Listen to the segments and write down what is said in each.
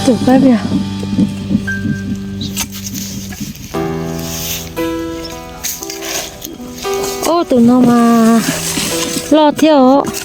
Tus pab pia. Ub, tus no mas loj thiab os.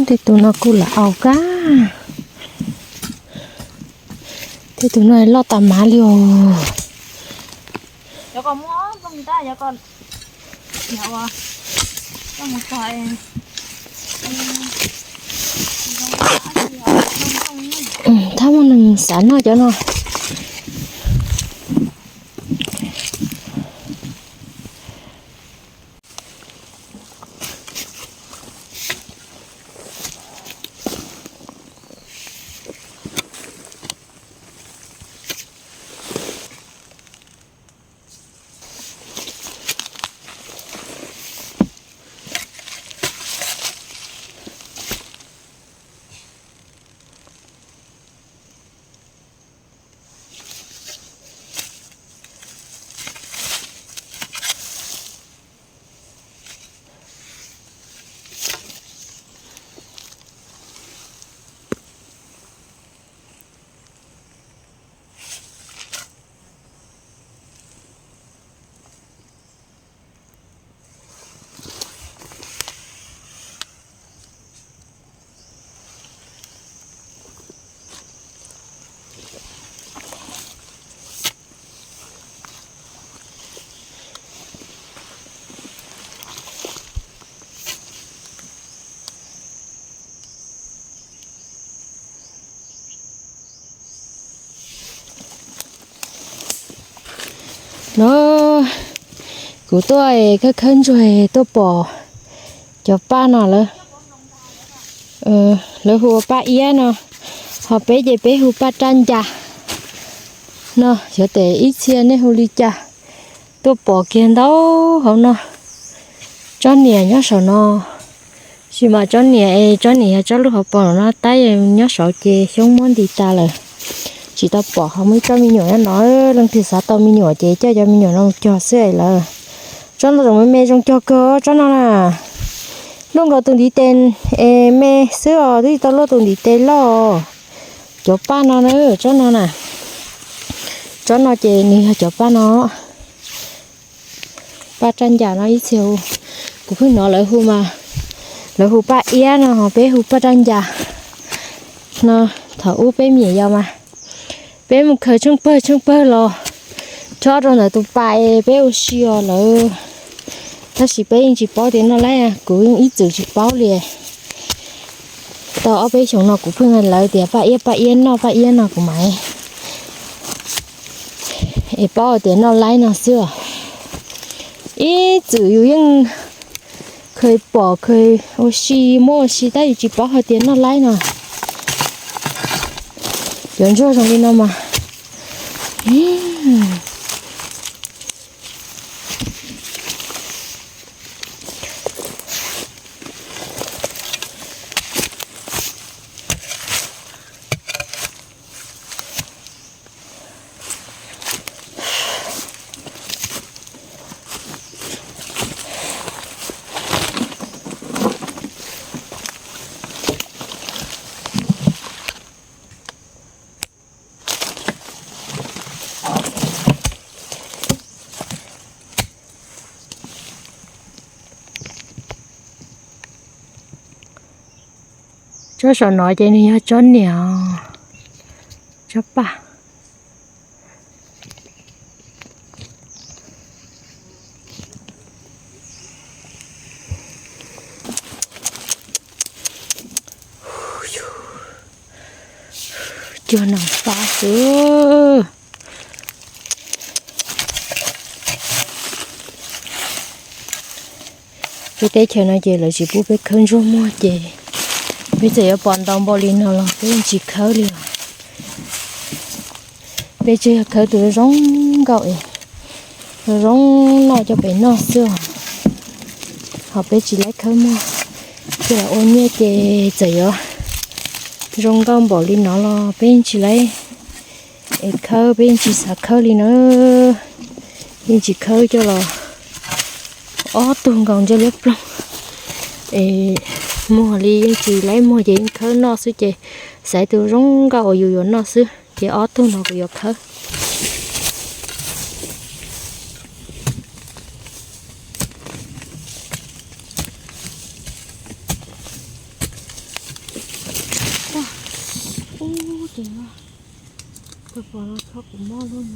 Tej tus no kuj lam aus kab. Tej tus no loj tas mav li os. Thab muaj neeg xav noj cov no. No, kuv tuaj khawb khawb ntsuag tuaj pom cov paj no lawm. Lawv hu ua paj iab no, ho peb ces peb hu paj raj ncas no, xyov tes ib txhia nej hu li cas. Tuaj pom kiag ntau hauv no. Tsob niam nyob saum no, tab sis mas tsob niam es tsob niam yog tsob lub hauv paus no tab, nyob saud ces xyoob muab nti tas lawm. Tsis tau pom, ho muaj ib tsob me nyuam nyob no, leej twg xav tau me nyuam ces coj cov me nyuam no mus cog xwb lawm. Tsob no zoo me me zoo cog kawg tsob no na. Luaj nkaus tus ntiv tes es me xwb os, twb tsis tau luaj tus ntiv tes loj. Cov paj no na, tsob no na. Tsob no ces nws yog cov paj no. Paj raj ncas no ib txhia hu, kuv pheej hnov lawv hu mas, lawv hu paj iab no ho peb hu paj raj ncas no. Thaum ub peb me nyuam yaus mas peb mus khaws tsheej pawg tsheej pawg los chob rau ntawm tus pas es peb ua si os lawm. Tab sis peb yeej tsis paub tias noj laib, kuv yeej ib txwm tsis paub li. Tau ob peb xyoos no kuv pheej hais lawv tias paj iab paj iab noj paj iab no kuv mas es paub tias noj laib no xwb os. Ib txwm yus yeej khwv Kheev pom kheev ua si, muab ua si tab yus tsis paub hais tias noj laib no. Cov ntsuag zoo li no mas. Tsob saum no ces nws yog tsob niam, tsob paj. Cuag no fab xwb. Peb teb chaws no ces lawv tsis pub peb khawb ntsuag muag ces peb txawm yuav pom ntau npaum li no los peb yeej tsis khawb li os. Peb tsuas yog khawb tus zoo nkauj es zoo noj coj pem noj xwb os. Ho peb tsis laib khawb muag, coj los ua nyiaj ces txawm yuav zoo nkauj npaum li no los peb yeej tsis laib es khawb, peb yeej tsis xav khawb li na. Yeej tsis khawb coj los ob tug nkaus ntsej liab ploog es muag li, yeej tsis laib muag ces yeej khawb noj xwb ces xaiv tus zoo nkauj uas yus yuav noj xwb ces ob tug no kuv yuav khawb. Ub, ces no, tus pom no txhob kuv mob lub.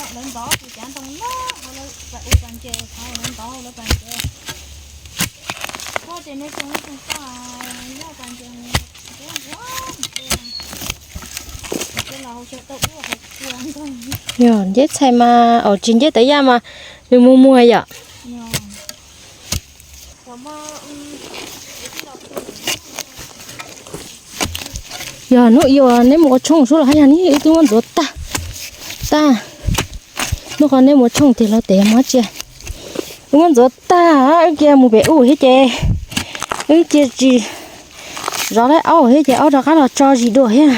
Lawv ntov tus cav ntoo lawm, lawv ua pas ntses, lawv ntov lawv pas ntses. Koj ces nej tsoom tsoom toj, yog pas ntses, yog nceb txhais mas, au tsis nceb tawv yaj mas nws muag muag yom. Yog hnub ib neb mus ua tshoob sub los hab yog neb wb twb muab ntxuav tag, tag. Hnub qhov neb mus ua tshoob tiag los tes mov tsia, wb muab ntxuav tag, wb cia mus pem ub thiab ces wb cia tsis zov laib aub thiab ces aub rov qab los tso zis dua thiab.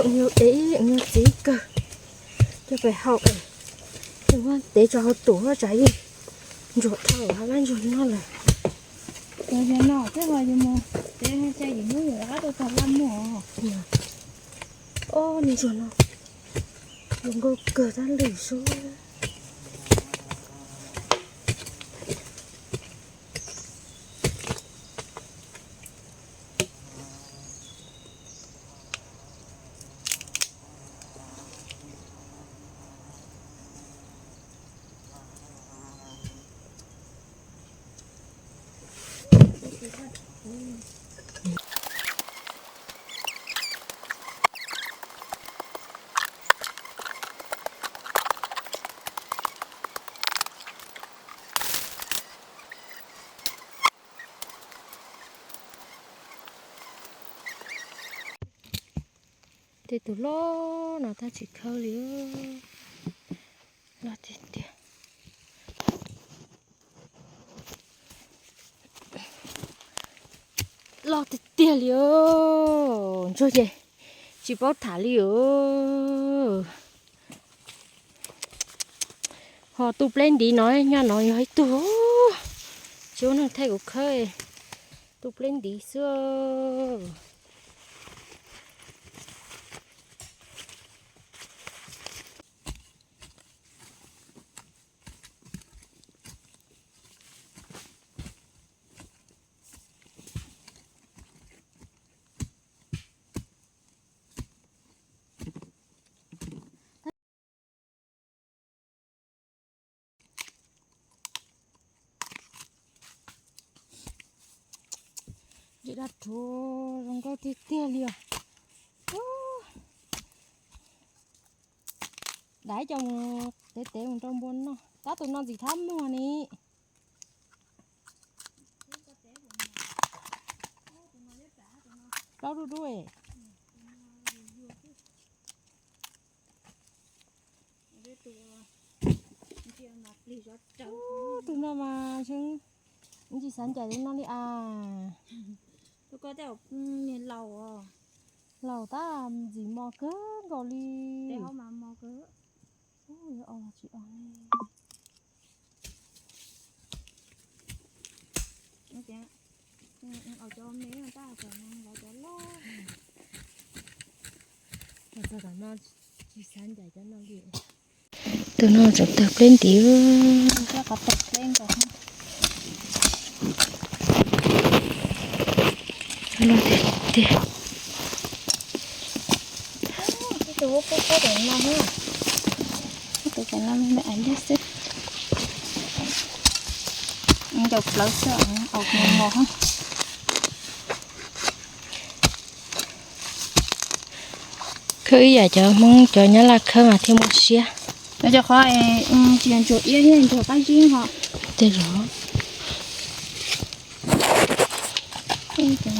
Nyuag dev, nyuag txiv kawg, coj pem hau, coj muab tev tso hauv tus tsam yeej ntsuag dhau hab lab ntsuag noj lawm. Yog no twb ho yus mus tev ca yim hnub yus rov qab tuaj tog laj muag. Ob, ntsuag no zoo nkauj kawg tab lwm sub. Tej tus loj no tab tsis khawb li, loj tiag tiag. Loj tiag tiag li os, ntsuag ces tsis paub tham li os. Ho tus pleb ntiv no, nyob no yog ib tug, tsis ua neeg thaij kuv khawb, tus pleb ntiv xwb. Ntses daj rhuv zoo nkauj tiag tiag li os. Daiv coj mus tev tev mus rau npua noj. Tab tus no ntxim thab muag ni. Plaub dub dub. Tus no mas ntsis xav ncaim li no li as. Laus tab ntxim mos kawg nkaus li. Tsis os. Tus no tseem tawg pleb ntiv. Loj tiag tiag. Tus no me me ais lij xwb. Ncaws plawv xwb, aus mos mos. Khawb ib yam cov Hmoob cov Nyab Laj khawb mas thiaj muaj siab. Cov qhov tsis ntsuag iab thiab ntsuag qab zib ho. Tej zaum. Ntxim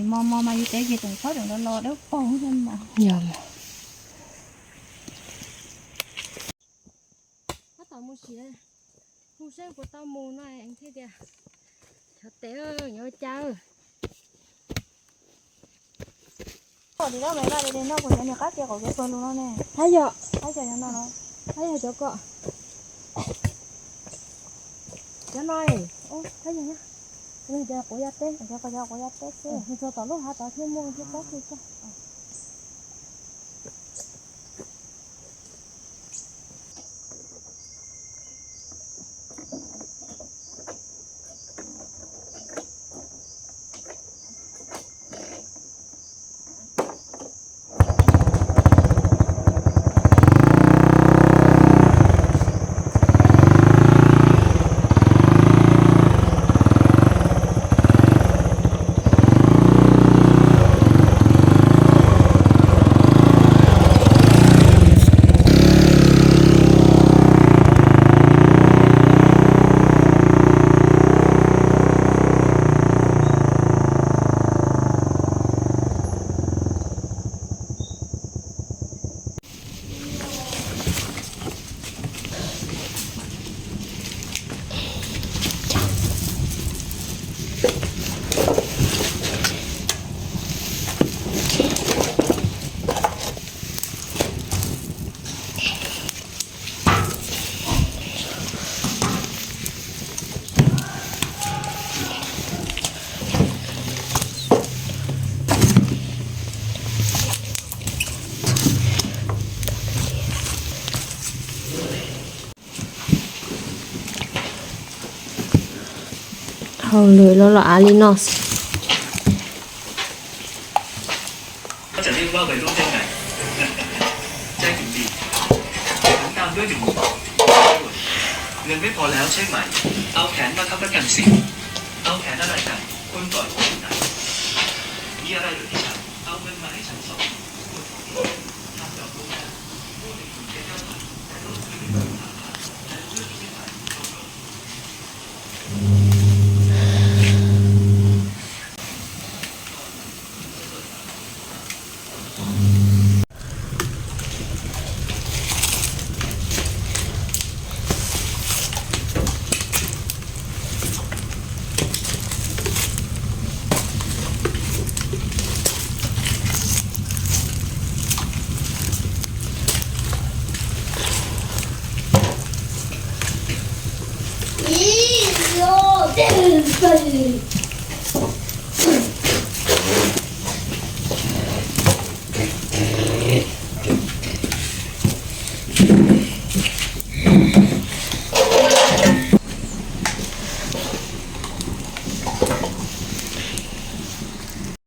mos mos mas yus tev ces tseem txhob tseem los los dawb paug thiab mas. Yog mas. Tab tom Seb puas tau mus no thiaj tias, cov tes yuav cas. Pom tim no mas vaj li no kuv cov niag qab tias qhov kev pawg lug no ne. Hab yog, hab yog cov no, hab yog cov ko, cov no, hab yog, cov quav yog teb, cov quav yog teb xwb, txog tom lub hav tod thiaj muaj thiab pob xwb. Hauj lwm los los av li no xwb. Hnub nay pom lawm tsheb máy, áo kén nó thấp rất cần xịn. Áo kén nó lại tặng, quân đội của chúng ta. Nghĩa đây là di sản, áo mến mãi sẵn sàng.